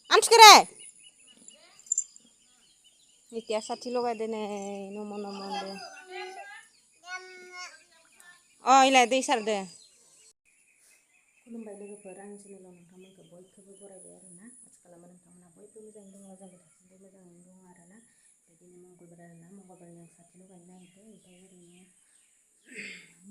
Amskere. Nita sati logai dene nomo de. Oh ilai दै सारदो. खुलुमबाय लोगोफोर आंनि चेनेलाव नोंथांमोनखौ बयखौबो बरायबाय आरोना आथिखालाव नोंथांमोना बयबो मोजाङै दङ जाबाय दासिमबो मोजाङैनो दङ आरोना बिदिनो मंगलबार आरोना मंगलबारनि आं साथि लगायनो नागिरदों ओमफ्राय ओरैनो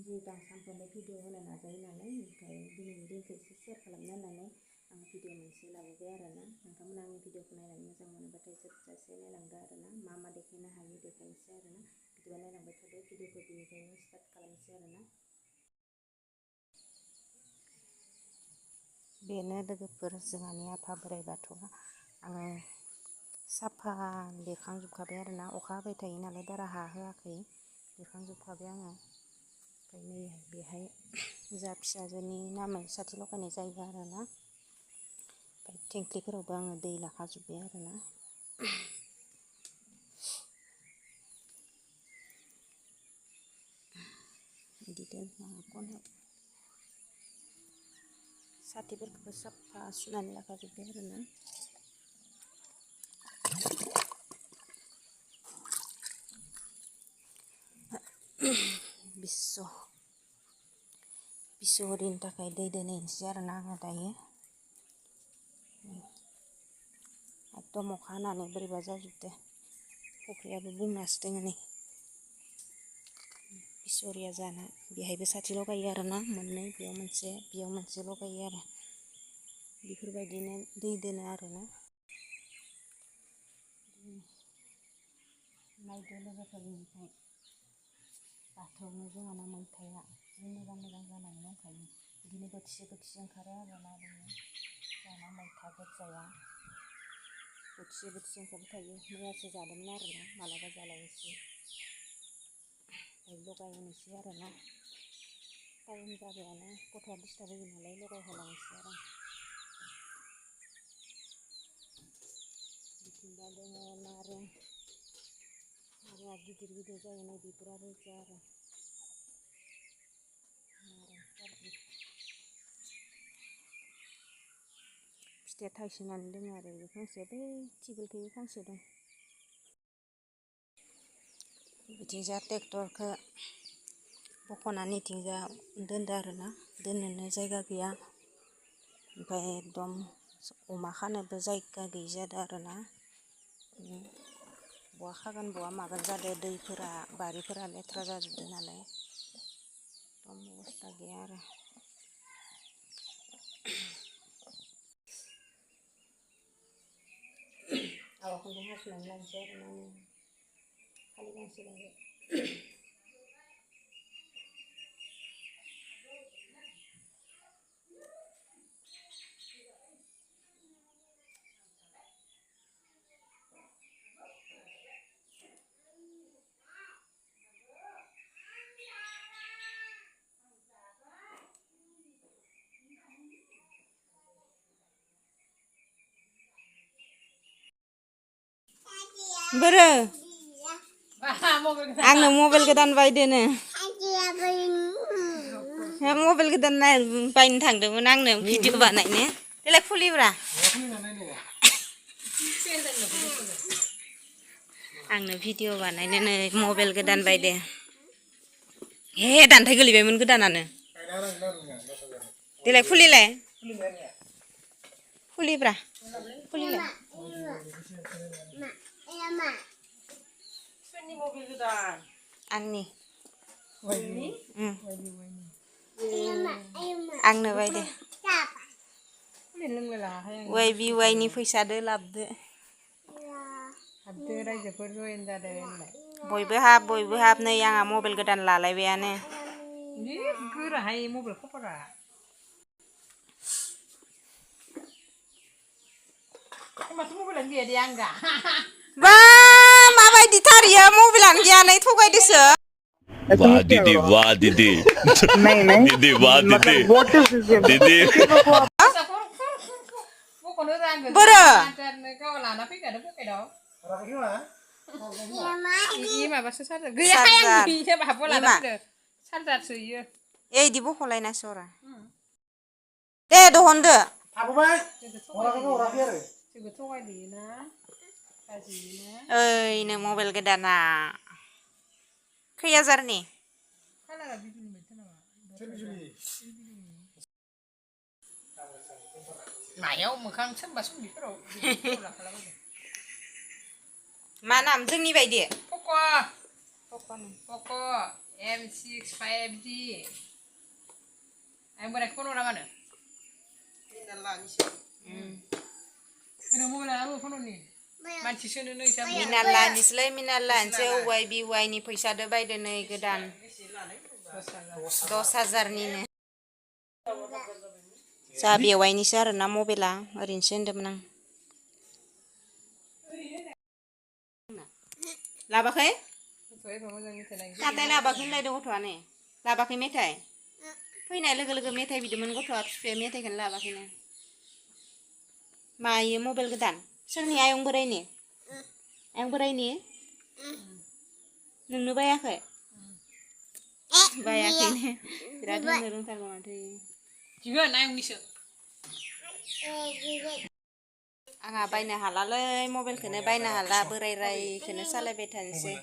जिहेतु आं सानफ्रोमबो भिडिअ होनो नाजायो नालाय ओमफ्राय दिनैनि दिनखौ एसे सेयार खालामनो होननानै आं भिडिअ मोनसे लाबोबाय आरोना नोंथांमोना आंनि भिडिअखौ नायनानै मोजां मोनोबाथाय जोबजासे नायलांदो आरोना मा देखायनो हायो देखायनोसै आरोना बिदिबा नायलांबाय थादो भिडिअखौ बेनिफ्रायनो स्टार्ट खालामनोसै आरोना बेनो लोगोफोर जोंहानि आफा बोराइ बाथौआ आङो साफा लिरखांजोबखाबाय आरोना अखा हाबाय थायो नालाय बारा हाहोआखै लिरखांजोबखाबाय आङो ओमफ्राय नै बेहाय जा फिसाजोनि नामै साथि लगायनाय जायो आरोना ओमफ्राय थिंख्लिफोरावबो आङो दै लाखाजोब्बाय आरोना बिदिनो खनायाव साथिफोरखौबो साफा सुनानै लाखाजोब्बाय आरोना बिस' हरिनि थाखाय दै दोनहैनोसै आरोना आङो दायो एकदम अखा हानानै बोरैबा जाजोबदो फख्रियाबो बुंनासो दोङो नै बिस'हरिया जाना बेहायबो साथि लगायो आरोना मोननै बेयाव मोनसे लगायो आरो बेफोरबायदिनो दै दोनो आरोना नायदो लोगोफोरनिफ्राय बाथौनो जोंहाना मैथाया जि मोजां जानानै दंखायो बिदिनो बोथिसे ओंखारो आरोना जोंहाना मैथा गोजाया बोथिसे ओंखारबाय थायो मैयासो जादोंमोन आरोना मालाबा जालायनोसै लगायहोनोसै आरोना टाइम जाबायानो गथ'आ डिस्टार्ब होयो नालाय लगायहोलांनोसै आरो बिथिंबा दङ नारेंआ गिदिर जायो नै बेफोर आरो आरो फिथाइया थाइसोनानै दङ आरो बे फांसेया बै थिगलखै फांसे दं बिथिंजा ट्रेक्टरखौ बख'नानै इथिंजा दोनदो आरोना दोननोनो जायगा गैया ओमफ्राय एकदम अमा खानोबो जायगा गैयि जादों आरोना बहा खागोन बहा मागोन जादों दैफोरा बारिफोरा लेथ्रा जाजोबदों नालाय एकदम अबस्था गैया आरो आवाखौनो हासुनानै लानोसै आरोना खालि गांसे गांसे बोरो आंनो मबाइल गोदान बायदोनो मबाइल गोदान बायनो थांदोंमोन आंनो भिडिअ बानायनो देलाय खुलिब्रा आंनो भिडिअ बानायनो नै मबाइल गोदान बायदो हे दान्थाय गोलैबायमोन गोदानानो देलाय खुलिब्रा खुलिलाय सोरनि मबाइल गोदान आंनि आंनो बायदो वाइनि फैसादो लाबदो रायजोफोर जयेन जादों बयबो हाब नै आंहा मबाइल गोदान लालायबायानो गोराहाय मबाइल कभारा होमबाथ' मबाइलानो गैया दे आंगा बा माबायदि थारिया मबाइलानो गैया नै थगायदोसो वाह दीदी दीदी वाह दीदी बोरो माबासो सार्जार गैया सार्जार सोयो इदि बख'लायनासो हरा दे दहनदो जेबो थगायदोयोना गाज्रियोना ओइनो मबाइल गोदाना खै हाजारनि कालारा बिदुनि बायदि नामा मायाव मोखां सोरबा सोरबिफोराव लाखालाबायदों मा नाम जोंनि बायदि पक' M6 5G आं बोराय फन हरा मानो मबाइलाबो फननि मानसि सोनो नै मिना लानिसलै मिना लानोसै औवाय बिवायनि फैसादो बायदो नै गोदान 10,000निनो जा बेवायनिसो आरोना मबाइला ओरैनोसो होनदोंमोन आं लाबाखै नाथाय लाबाखै होनलायदों गथ'आनो लाबाखै मेथाइ फैनाय लोगो लोगो मेथाइ बिदोंमोन गथ'आ बिफाया मेथाइखौनो लाबाखैनो मायो मबाइल गोदान सोरनि आयं बोरायनि नोंनो बायाखै बायाखैनो बिराद होननो रोंथारगौ माथो दिगोन आयंनिसो आंहा बायनो हालालै मबाइलखौनो बायनो हाला बोरायखौनो सालायबाय थानोसै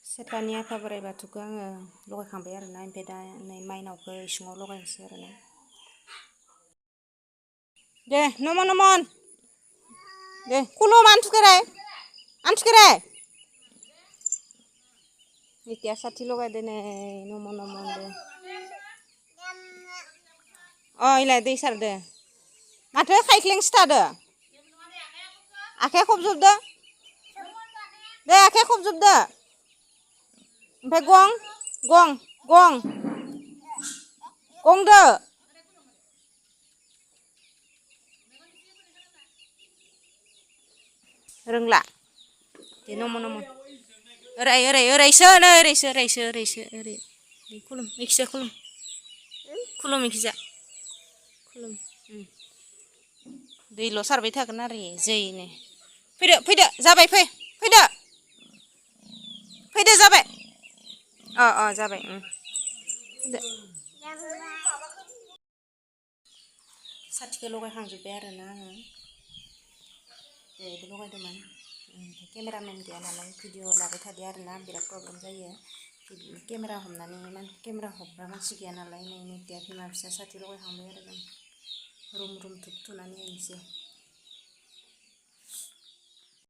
सेथ्लानि आफा बोराइ बाथौखौ आङो लगायखांबाय आरोना ओमफ्राय दा नै माइनावखौ इसिङाव लगायनोसै आरोना दे नमन दे खुलुम आनथुखेराय नितिया साथि लगायदो नै नमन दे अ इलाय दै सारदो माथो खायख्लेंसो थादो आखाइया खबजोबदो दे आखाइया खबजोबदो ओमफ्राय गंदो रोंला दे नमन ओरैसो खुलुम इखिजा खुलुम इखिजा खुलुम दैल' सारबाय थागोन आरो जैनो फैदो जाबाय फैदो जाबाय अ जाबाय साथिखौ लगायखांजोब्बाय आरोना आङो बेबो लगायदोंमोन ओमफ्राय केमेरामेन गैया नालाय भिडिअ लाबाय थादों आरोना बिराद प्रब्लेम जायो केमेरा हमग्रा मानसि गैया नालाय नै नितिया बिमा फिसा साथि लगायखांबाय आरो जों रुम धुप थुनानै होनोसै